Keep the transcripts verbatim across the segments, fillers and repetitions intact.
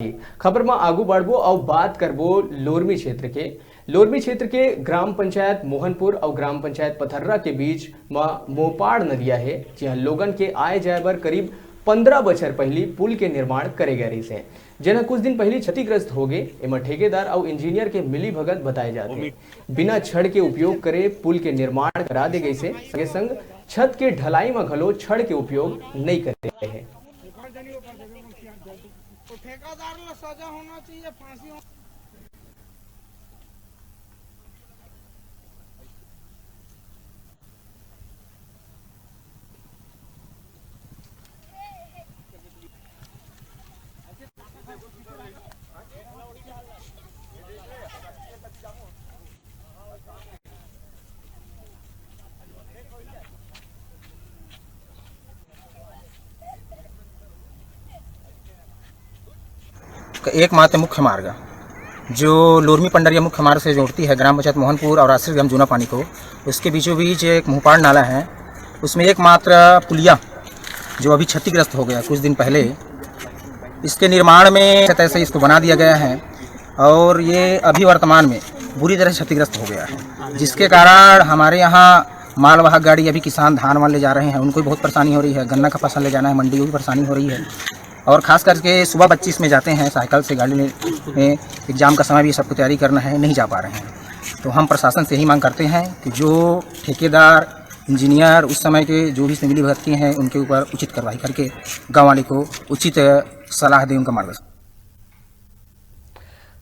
खबर म आगू बढ़बो अउ बात करबो लोरमी क्षेत्र के। लोरमी क्षेत्र के ग्राम पंचायत मोहनपुर अउ ग्राम पंचायत पथर्रा के बीच म मोपाड़ नदिया हे, जिहां लोगन के आए जाए बर करीब पंद्रह बछर पहिली पुल के निर्माण करे गए रहिस हे, जेन ह कुछ दिन पहिली क्षतिग्रस्त हो गे। एमा ठेकेदार अउ इंजीनियर के मिली भगत बताए जात हे। बिना छड़ के उपयोग करे पुल के निर्माण करा दे गइसे। संगे संग छत के ढलाई म घलो छड़ के उपयोग नइ करे हे। ठेकेदार ला सजा होना चाहिए, फांसी होना। एकमात्र मुख्य मार्ग, जो लोरमी पंडरिया मुख्य मार्ग से जोड़ती है ग्राम पंचायत मोहनपुर और आश्रय ग्राम जूना पानी को, उसके बीचों बीच एक मुंहपाड़ नाला है। उसमें एकमात्र पुलिया, जो अभी क्षतिग्रस्त हो गया कुछ दिन पहले, इसके निर्माण में तैसे इसको बना दिया गया है और ये अभी वर्तमान में बुरी तरह से क्षतिग्रस्त हो गया है, जिसके कारण हमारे यहाँ मालवाहक गाड़ी, अभी किसान धान वान ले जा रहे हैं, उनको भी बहुत परेशानी हो रही है, गन्ना का फसल ले जाना है मंडी, वो भी परेशानी हो रही है। और खास करके सुबह पच्चीस में जाते हैं साइकिल से, गाड़ी में, एग्जाम का समय भी सबको तैयारी करना है, नहीं जा पा रहे हैं। तो हम प्रशासन से यही मांग करते हैं कि जो ठेकेदार, इंजीनियर उस समय के जो भी मिली भगत किए हैं, उनके ऊपर उचित कार्रवाई करके गाँव वाले को उचित सलाह दें, उनका मार्गदर्शन।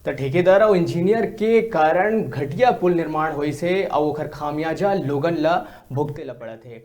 त ठेकेदार अउ इंजीनियर के कारण घटिया पुल निर्माण होइस हे अउ ओखर खामियाजा लोगन ल भुगते ल पड़त हे।